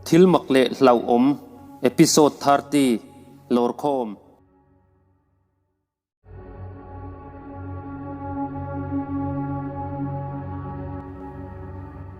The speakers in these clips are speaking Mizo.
Thil mak leh hlauhawm Episode 30 Lawrkhawm.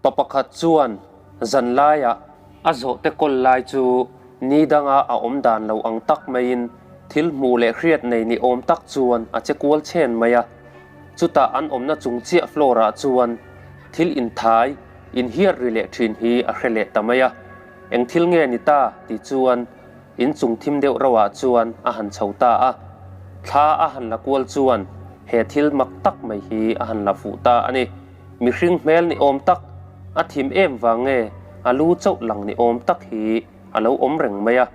Pa pakhat chuan zan laiah a zawhte kawl lai chu ni danga a awm dan lo ang tak maiin thil hmuh leh hriat nei ni awm tak chuan a che kual chhen mai a. Chutah an awmna chung chiah floor ah chuan thil inthai, inhiat ri leh thin hi a hre leh ta mai a. Eng thil nge ni ta ti chuan In chung thim deuh rauh ah chuan a han chho ta a, thla a han la kual chuan he thil mak tak mai hi a han la fuh ta a ni. Mihring hmel ni awm tak, a thim em vang nge a lu chauh lang ni awm tak hi a lo awm reng mai a.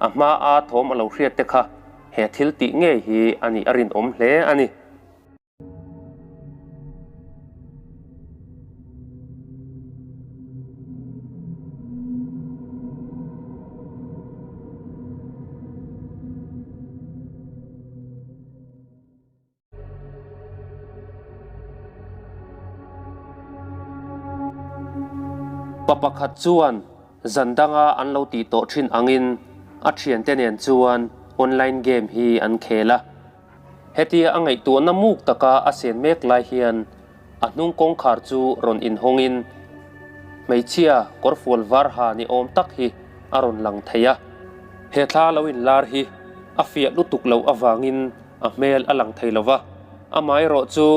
A hma a thawm a lo hriat te kha he thil tih ngei hi a nih a rinawm hle a ni. Pa pakhat chuan zan danga an lo tih tawh thin angin a thiante nen chuan online game hi an khel a. Hetia a ngaihtuahna muk taka a sen mek lai hian a hnung kawngkhar chu rawn inhawngin hmeichhia kawrfual var ha ni awm tak hi a rawn lang thei a. He thla lo inlar hi a fiah lutuk loh avangin a hmel a lang thei lo va, amaherawh chu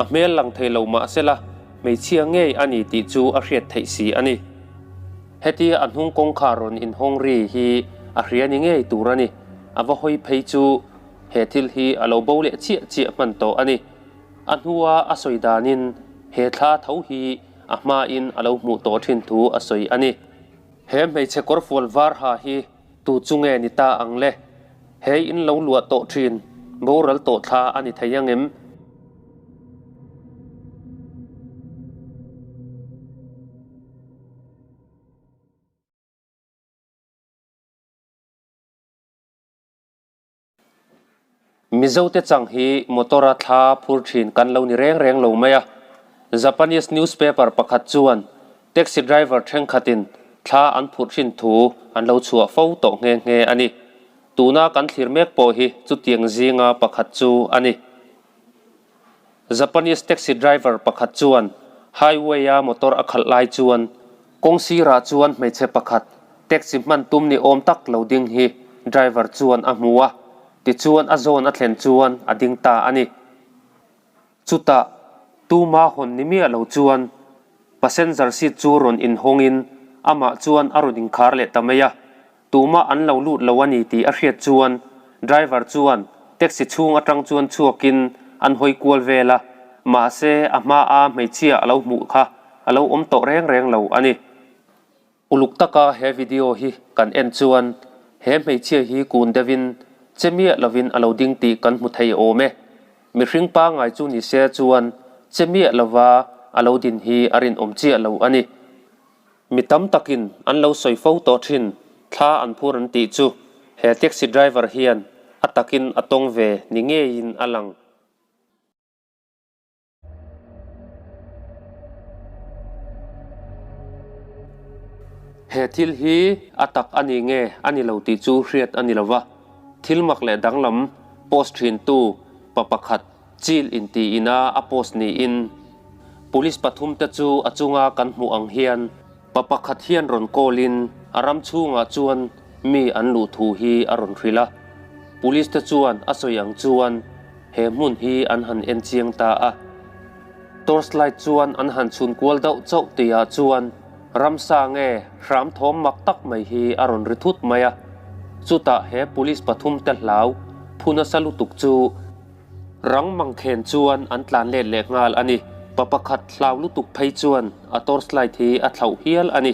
a hmel lang thei lo mah sela hmeichhia ngei a ni tih chu a hriat theih si a ni. Hetia a hnung kawngkhar rawn inhawng ri hi a hria ni ngei tur a ni. A va hawi phei chu he thil hi a lo bo leh chiah chiah hman tawh a ni. A hnua a sawi danin he thla tho hi a hmain a lo hmuh tawh thin thu a sawi a ni. He hmeichhe kawrfual var ha hi tu chu nge ni ta ang le? He in lo luah tawh thin boral tawh thla a ni thei ang em? Mizote chang hi motor-a thla phur thin kan lo ni reng reng lo mai a. Japanese newspaper pakhat chuan taxi driver thenkhatin thla an phurh thin thu an lo chhuah fo tawh nghe nghe a ni. Tuna kan thlir mek pawh hi chutiang zinga pakhat chu a ni. Japanese taxi driver pakhat chuan highway-a motor a khalh lai chuan Kawng sirah chuan hmeichhe pakhat taxi hman tum ni awm tak lo ding hi driver chuan a hmu a, tichuan a zawn a thlen chuan a ding ta a ni. Chutah tuma hawn ni miah lo chuan passenger seat chu rawn inhawngin amah chuan a rawn inkhar leh ta mai a, tuma an lo lut lo a ni tih a hriat chuan driver chuan taxi chhung atang chuan chhuakin an hawi kual vel a, mahse a hmaa hmeichhia a lo hmuh kha A lo awm tawh reng reng lo a ni. Uluk taka he video hi kan en chuan he hmeichhia hi kun deuhin che miah lovin a lo ding tih kan hmu thei awm e. Mihring pangngai chu ni se chuan che miah lova a lo din hi a rinawm chiah lo a ni. Mi tam takin an lo sawi fo tawh thin thla an phur an tih chu he taxi driver hian a takin a tawng ve ni ngeiin a lang. He thil hi a tak a ni nge a ni lo tih chu hriat a ni lo va, thil mak leh danglam post thintu pa pakhat chil intiina a post niin Police pathumte chu a chunga kan hmuh ang hian pa pakhat hian rawn call in a ram chhungah chuan mi an luh thu hi a rawn hrilh a, Police te chuan a sawi ang chuan He hmun hi an han en chiang ta a, torch light chuan an han chhun kual deuh chauh tihah chuan ramsa nge hram thawm mak tak mai hi a rawn ri thut mai a. Chutah he police pathum te hlau phu nasa lutuk chu rang mangkhen chuan an tlan let leh nghal a ni. Pa pakhat hlau lutuk phei chuan a torch light hi a thlauh hial a ni.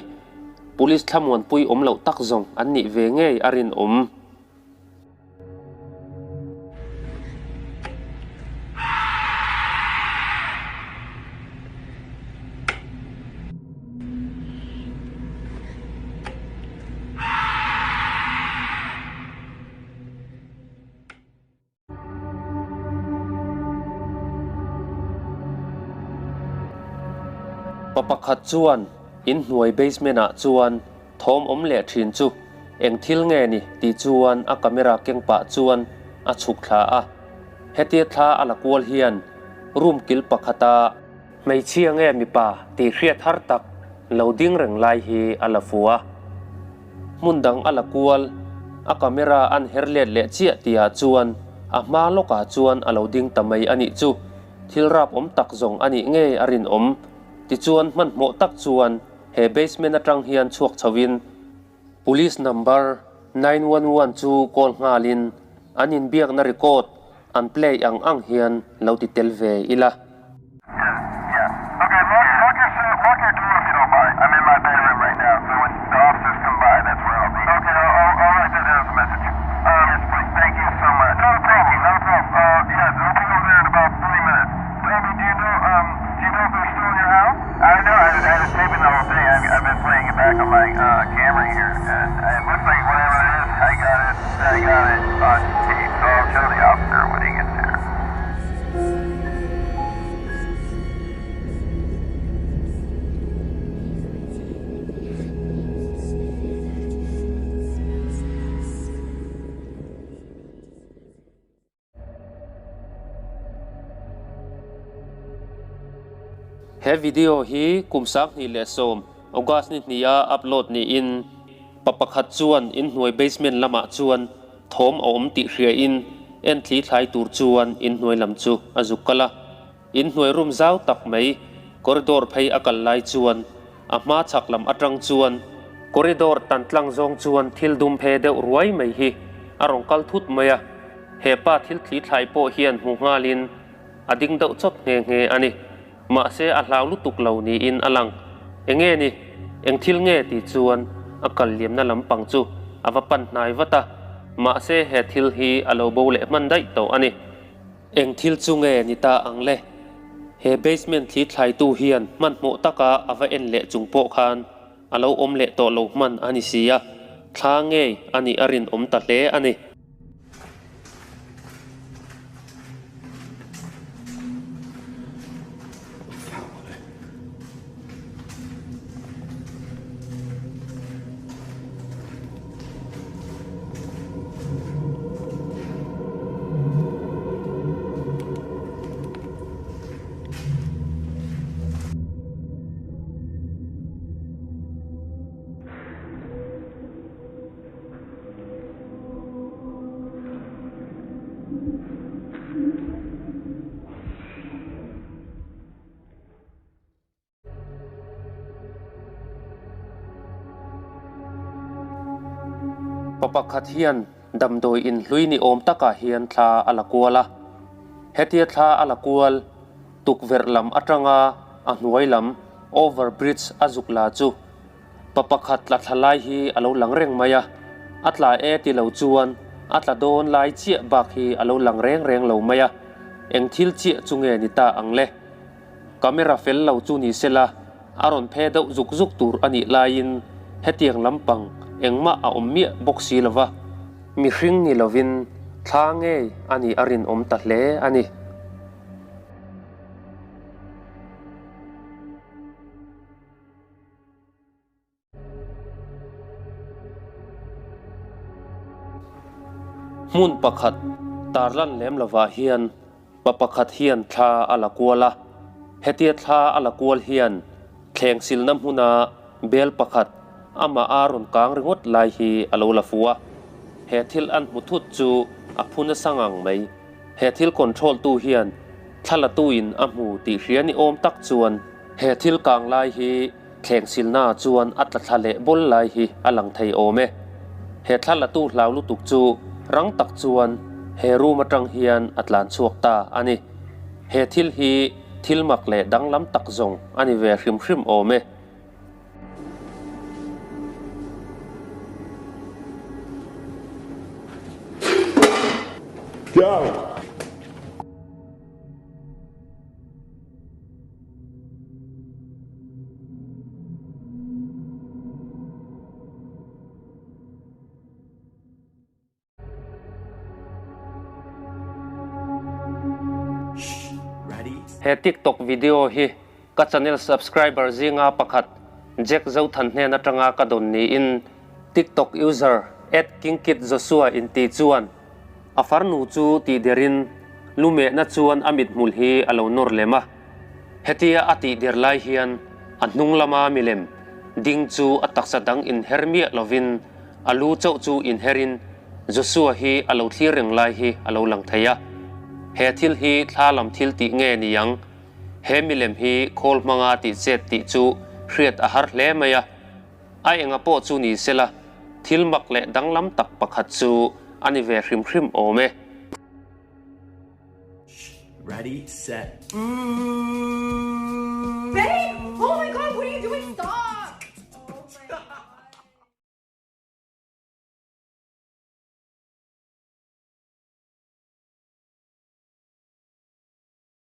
Police thlamuanpui awm loh tak zawng an nih ve ngei a rinawm. Pa pakhat chuan inhnuai basement ah chuan. Thawm awm leh thin chu eng thil nge ni tih chuan a camera keng pah chuan a chhuk thla a. Hetia thla a la kual hian room kil pakhata hmeichhia nge mipa tih hriat har tak lo ding reng lai hi a la fu a. Hmun dang a la kual, a camera an her let leh chiah tihah chuan a hma lawkah chuan a lo ding ta mai a nih chu. Thil rap awm tak zawng a nih ngei a rinawm. Tichuan hmanhmawh tak chuan he basement atang hian chhuak chhoin Police number 911 chu call nghalin an inbiakna record an play ang ang hian lo ti tel ve ila. He video hi kum 2010 August ni hniha upload niin pa pakhat chuan inhnuai basement lamah chuan thawm a awm tih hriain en thli thlai tur chuan inhnuai lam chu a zuk kal a. Inhnuai room zau tak mai corridor phei a kal lai chuan a hma chhak lam atang chuan corridor tan tlang zawng chuan thil dum phe deuh ruai mai hi a rawn kal thut mai a. He pa thil thli thlai pawh hian hmu nghalin a ding deuh chawt nghe nghe a ni. Mahse a hlau lutuk lo niin a lang. Enge ni? Eng thil nge tih chuan a kal liamna lampang chu a va pan hnai vat a. Mahse he thil hi a lo bo leh hman daih tawh a ni. Eng thil chu nge ni ta ang le? He basement thli thlaitu hian hmanhmawh taka a va en leh chung pawh khan a lo awm leh tawh lo hman a ni si a, thla ngei a nih a rinawm ta hle a ni. Pa pakhat hian damdawi inhlui ni awm takah hian thla a la kual a. Hetia thla a la kual tukverh lam atanga a hnuai lam over bridge a zuk la chu pa pakhat tla thla lai hi a lo lang reng mai a. A tla e ti lo chuan a tla dawn lai chiah bak hi a lo lang reng reng lo mai a. Eng thil chiah chu nge ni ta ang le? Camera fel lo chu ni sela, a rawn phe deuh zuk zuk tur a nih laiin hetiang lampang engmah a awm miah bawk si lo va, mihring ni lovin thla ngei a nih a rinawm ta hle a ni. Hmun pakhat tarlan lem lovah hian pa pakhat hian thla a la kual a, hetia thla a la kual hian thleng silna hmuna bel pakhat amah a rawn kang ringawt lai hi a lo la fu a. He thil an hmu thut chu a phu nasa ngang mai. He thil control tu hian thla la tuin a hmu tih hria ni awm tak chuan he thil kang lai hi Thleng silna chuan a tla thla leh bawl lai hi a lang thei awm e. He thla latu hlau lutuk chu rang tak chuan he room atang hian a tlan chhuak ta a ni. He thil hi thil mak leh danglam tak zawng a ni ve hrim hrim awm e. Go! He TikTok video hi ka channel subscriber zinga pakhat. Jack Zothan hnen atanga ka dawn niin TikTok user @kingkidjoshua inti chuan a farnu chu tihderin lumehna chuan a mithmul hi a lo nawr lem a. Hetia a tihder lai hian a hnung lama milem ding chu a taksa dang inher miah lovin a lu chauh chu inherin Joshua hi a lo thlir reng lai hi a lo lang thei a. He thil hi thla lam thil tih nge ni ang? He milem hi khawl hmanga tih chet tih chu hriat a har hle mai a. A enga pawh chu ni sela, thil mak leh danglam tak pakhat chu a ni ve hrim hrim awm e. Ready, set, ooh!